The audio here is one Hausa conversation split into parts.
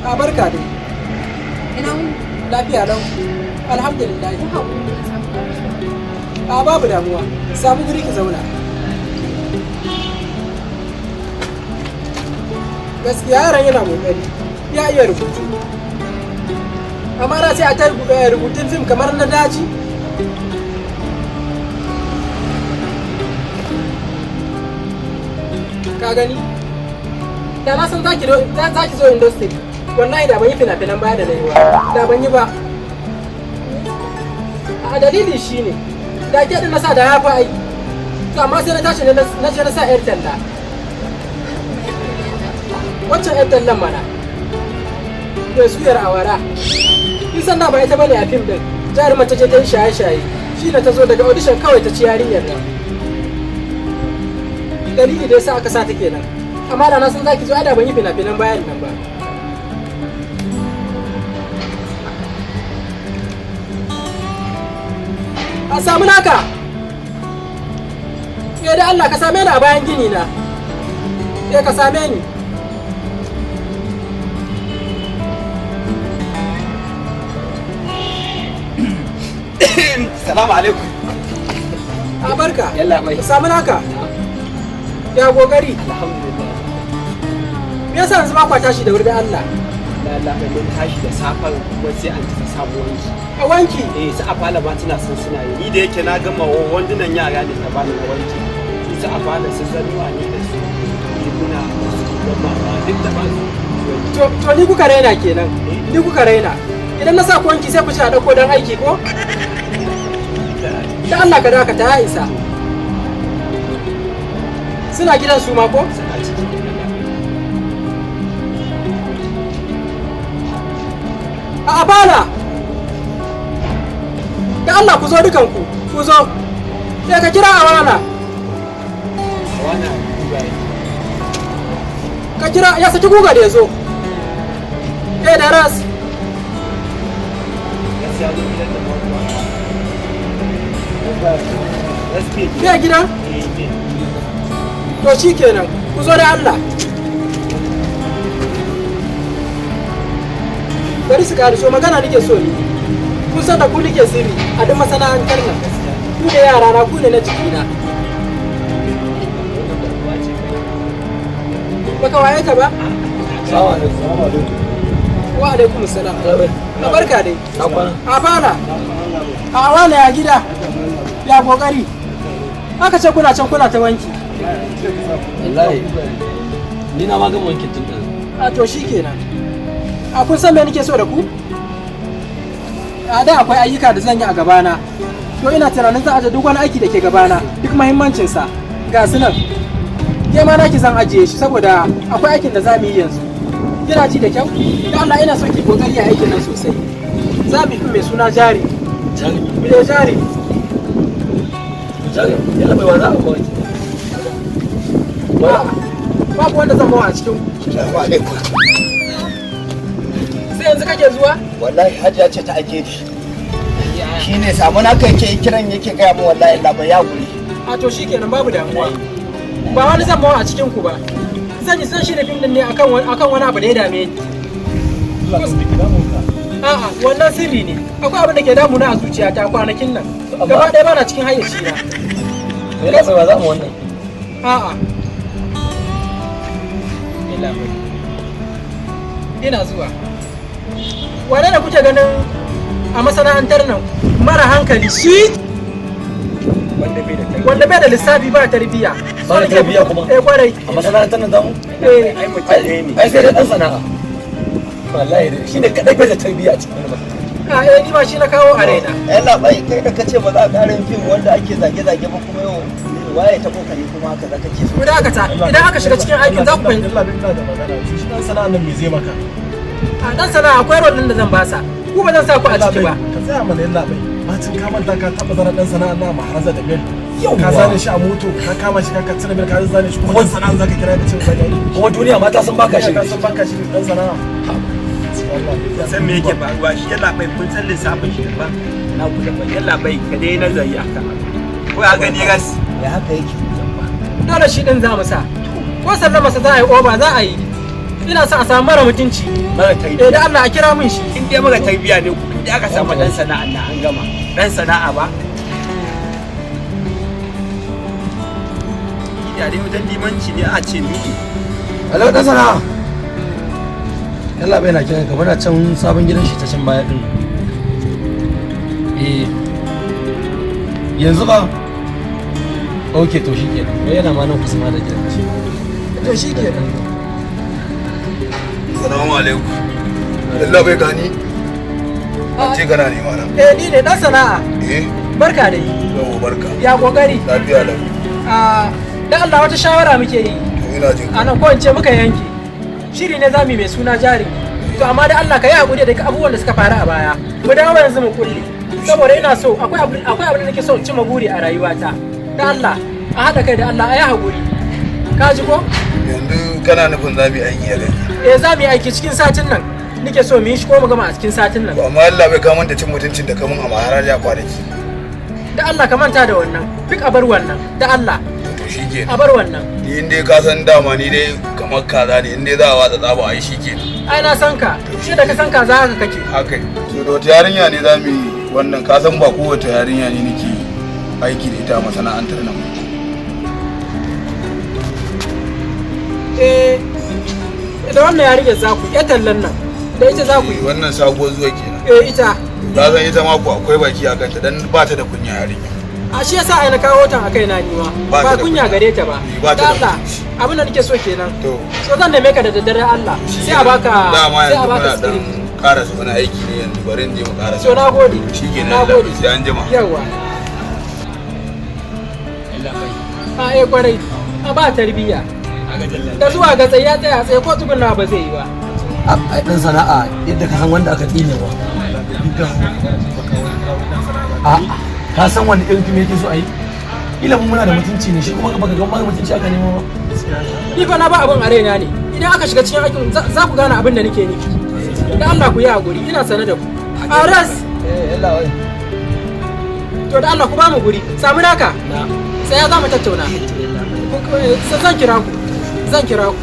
A barka dai. Ina wuni? Lafiya lau. Alhamdulillah. Ku haƙuri na samu ƙarfi. A babu damuwa. Samu guri ki zauna. Gaskiya yaron yana kokari. Ya iya rubutu. Amma na sai a ta rubutun fim kamar na daji. Ka gani? Da na san zaki zaki zo industry. Wallahi da ban yi fina-finan baya da na yi ba. Da ban yi ba. A dalili shine da ke din na sa da ya fi ai. To amma sai na tashi ne na je na sa yar talla. Waccan yar tallan mana. Mai suyar awara. Kin san da ba ita bane a fim din. Jarumar ta je ta yi shaye-shaye. Shi ne ta zo daga audition kawai ta ci yarinyar nan. Dalili da yasa aka sa ta kenan. Amma da na san zaki zo ai da ban yi fina-finan bayan nan ba. A samu naka. Eh da Allah ka same ni a bayan gini na. Eh ka same ni. Salamu alaikum. A barka. Yalla bai. Ka samu naka. Ya gogari. Alhamdulillah. Me yasa yanzu ba kwa tashi da wuri da Allah? Allah bai mun tashi da safen kuma sai an ta samu wanki. A wanki. Eh su afala ma tana son suna yi. Ni da yake na gama wandunan yara ne ta bani na wanki. Su afala su zanuwa ne da su riguna da su gama ma duk da ba su wanki. To ni kuka raina kenan. Ni kuka raina. Idan na sa ku wanki sai ku ci a dauko dan aiki ko? Da Allah ka dakata ya isa. Suna gidan su ma ko? Suna ciki. A abala. Da Allah ku zo dukanku. Ku zo. Sai ka kira Awana. Wannan guga yake. Ka kira ya saki guga da ya zo. Eh da ras. Gaskiya zo gidan da ba kuwa. Gaskiya Bai gida? Eh bai. To shi kenan. Ku zo da Allah. Bari su ƙariso magana nake so ni. Kun san da ku nake sirri a duk masana'antar nan. Ku ne yara na ku ne na jikina. Wannan da uwa ce kai. Baka waye ta ba? Salamu alaikum. Salamu alaikum. Wa alaikum salam. A barka dai. Na kwana. A fara. A wala ya gida. Ya kokari. Aka ce kuna can kuna ta wanki. Wallahi. Ni na ma gama wankin tun ɗazu. A to shi kenan. A kun san me nake so da ku? A da akwai ayyuka da zan yi a gabana. To ina tunanin zan aje duk wani aiki da ke gabana, duk muhimmancinsa. Ga su nan. Ke ma naki zan ajiye shi saboda akwai aikin da za mu yi yanzu. Kina ji da kyau? Da Allah ina so ki kokari a aikin nan sosai. Za mu yi fim mai suna jari. Jari. Me jari? Jari. Yalla bai wa za a ba wanki. A'a, babu wanda zan bawa a cikin ku. Salamu alaikum. Sai yanzu kake zuwa? Wallahi hajiya ce ta ake ji. Shi ne samu naka yake kiran yake gaya min wallahi Allah bai ya guri. A to shikenan babu damuwa. Ba wani zan bawa a cikin ku ba. Zan yi san shirya fim din ne akan wani abu da ya dame ni. A'a, wannan sirri ne. Akwai abin da ke damuna a zuciyata kwanakin nan. Gaba ɗaya bana cikin hayyaci na. Yalla bai wa za mu wannan. A'a. Ina bai. Ina zuwa. Wane ne kuke ganin a masana'antar nan mara hankali shi Wanda bai da tarbiyya. wanda bai da lissafi ba tarbiyya. Ba da tarbiyya kuma? Eh kwarai. A masana'antar nan zamu? Eh. Ai mutum ɗaya ne. Ai sai dai ɗan sana'a. Wallahi dai shi ne kaɗai bai da tarbiyya a cikin wannan masana'antar. A eh ni ma shi na kawo a raina. Yalla bai kai da kace ba za a ƙara yin fim wanda ake zage-zage ba kuma yau waye ta kokari kuma haka za kake so. Ku dakata idan aka shiga cikin aikin za ku fahimci. Allah bai ina da magana. Shi dan sana'an nan me zai maka? A dan sana'a akwai rol din da zan basa. Ku ba zan sa ku a ciki ba. Ka tsaya mana yalla bai. Bacin ka manta ka taba zana dan sana'an nan Maharaza da Bel. Yawwa. Ka zane shi a moto, ka kama shi ka cire bel ka zane shi kuma dan sana'an zaka kira ka ce ba yi. Kuma duniya ma ta san baka shi. Ka san baka shi dan sana'a. Kun san me yake faruwa shi yalla bai kun san lissafin shi daban na ku daban yalla bai ka dai nazari akan abu. Ko ya gani ras. Ya haka yake. Dole shi din za mu sa. Ko sallama sa za a yi oba za a yi. Ina son a samu mara mutunci. Mara Eh, tarbiyya. da Allah a kira min shi. In dai mara tarbiyya ne ku, in dai aka samu dan sana'a na an gama. Dan sana'a ba. Ina dai wajen limanci ne a ce ni. Hello dan sana'a. Yalla bai na kiran ka, muna can sabon gidan shi ta can baya din. Eh. Yanzu ba. Okay, to shikenan. Wai yana ma nan kusa ma da gidan shi. To shikenan. Salamu alaikum. Allah bai gani. An ce kana nema na. Eh, ni ne dan sana'a. Eh, Barka dai. yau barka. Ya kokari. Lafiya lau. A da Allah wata shawara muke yi. To ina jin ka. Anan ko in ce muka yanke. Shiri ne zamu yi mai suna jari. To amma da Allah ka yi hakuri da abubuwan da suka faru a baya. Mu dawo yanzu mu kulle. Saboda ina so akwai abu da nake so in cimma buri a rayuwata. Da Allah a haɗa kai da Allah a yi hakuri. Ka ji ko? Yanzu kana nufin za mu yi aiki a kai. Eh, za mu yi aiki cikin satin nan. Nake so mu yi shi ko mu gama a cikin satin nan. To amma Allah bai kama da cin mutuncin da kamun a maharaja kwanaki. Da Allah ka manta da wannan. Duk a bar wannan. Da Allah To shikenan. a bar wannan. Ni in dai ka san dama ni dai kamar kaza ne, in dai za a watsa tsaba ai shikenan. Ai na san ka. Shi da ka san ka za haka kake. Haka ne. To da wata yarinya ne za mu yi wannan, ka san ba kowace yarinya ne nake aiki da ita a masana'antar nan. Eh, da wannan yarinyar za ku yi tallan nan. Da ita za ku yi. Wannan sabuwar zuwa kenan. Eh, ita. Ka san ita ma ko akwai baki a kanta dan ba ta da kunya yarinya. A shi yasa ai na kawo tan a kaina ni ma. Ba ta Ba da kunya kunya. gare ta ba. Ba ta da Da Allah, mutunci. abin da nake so kenan. To So zan neme ka da daddare Allah. Sai a baka dama sai a yanzu baka muna dan script. karasa wani aiki ne yanzu, bari in je mu karasa. So na gode. Shikenan. Na gode. Sai an jima. Yawa. Allah bai. A eh kwarai. A ba tarbiyya. Aga dalla. Da zuwa ga tsaye ya tsaya tsaye ko tsugunna ba zai yi ba. Ai dan sana'a yadda ka san wanda aka tsinewa. A ka san wani irin fim yake so a yi? Ila mu muna da mutunci ne, shi kuma baka ga mara mutunci aka nemo ba. Ni fa na ba abin a raina ne. Idan aka shiga cikin aikin za ku gane abin da nake nufi. Da Allah ku yi hakuri, ina sane da ku. Aras. Eh, yalla wai. To da Allah ku ba mu guri. Samu naka. Na. Tsaya za mu tattauna. Zan kira ku. Zan kira ku.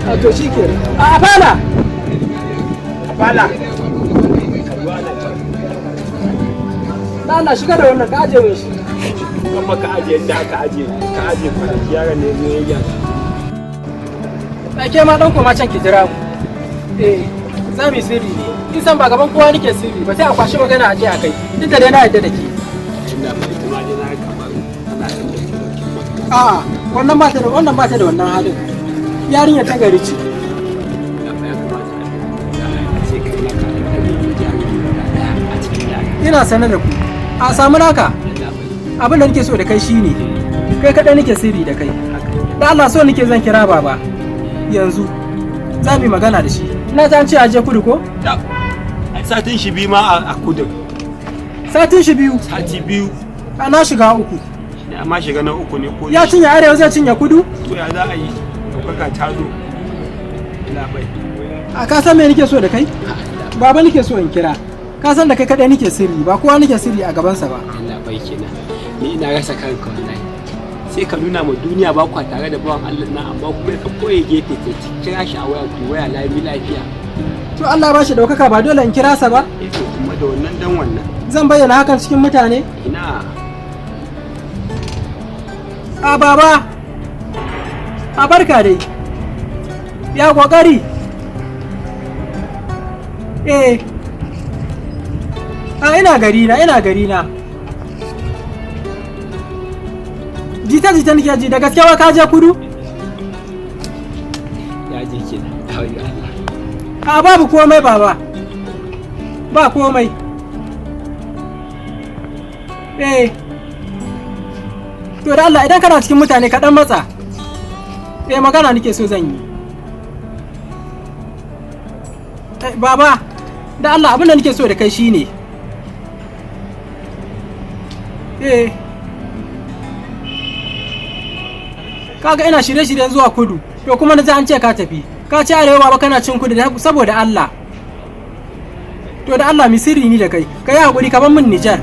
A to shi ke. A fala. Fala. Da Allah shiga da wannan ka aje min shi. Kan baka aje yadda aka aje, ka aje kwanaki yaron ne zo ya gyara. A ke ma dan koma can ki jira mu. Eh, za mu yi sirri ne. Kin san ba gaban kowa nake sirri ba, sai a kwashi magana a je a kai. Duk da dai na yarda da ke. Ina ba ita ma dai na kamar tana da dauke dauke magana. A'a, wannan ba ta da wannan halin. Yarinya ta gari ce. Ya kamata a ce kai ma ka ɗan nemi jami'i guda ɗaya a cikin yara. Ina sanar da ku. A samu naka. Allah bai. Abin da nake so da kai shine kai kaɗai nake sirri da kai. Da Allah so nake zan kira baba. Yanzu za mu yi magana da shi. Ina ta an ce a je kudu ko? Ai satin shi biyu ma a kudin. Satin shi biyu. Sati biyu. A na shiga uku. Ne amma shiga na uku ne ko Ya cinye arewa zai cinye kudu? To ya za a yi? Ɗaukaka ta zo. Allah bai. A ka san me nake so da kai? Baba nake so in kira. Ka san da kai kaɗai nake sirri ba kowa nake sirri a gabansa ba. Allah bai kenan. Ni ina rasa kanka wallahi. Sai ka nuna ma duniya ba kwa tare da bawan Allah na, amma kuma ka koye gefe ka kira shi a waya ku waya lami lafiya. To Allah ba shi ɗaukaka, ba dole in kira sa ba? Eh, to kuma da wannan dan wannan. Zan bayyana hakan cikin mutane? Ina. A baba. A barka dai. Ya kokari. Eh. A ina gari na, ina gari na. Jita jita nake ji, da gaske wa ka je kudu? Ya je kenan. Kawai Allah. A babu komai baba. Ba komai. Eh. To da Allah idan kana cikin mutane ka dan matsa. Eh, magana nake so zan yi. Eh, baba, da Allah abin da nake so da kai shine. Eh. Kaga ina shirye-shiryen zuwa kudu, to kuma na ji an ce ka tafi. Ka ci arewa baba kana cin kudu saboda Allah. To da Allah mi sirri ni da kai, ka yi hakuri ka bar min Nijar.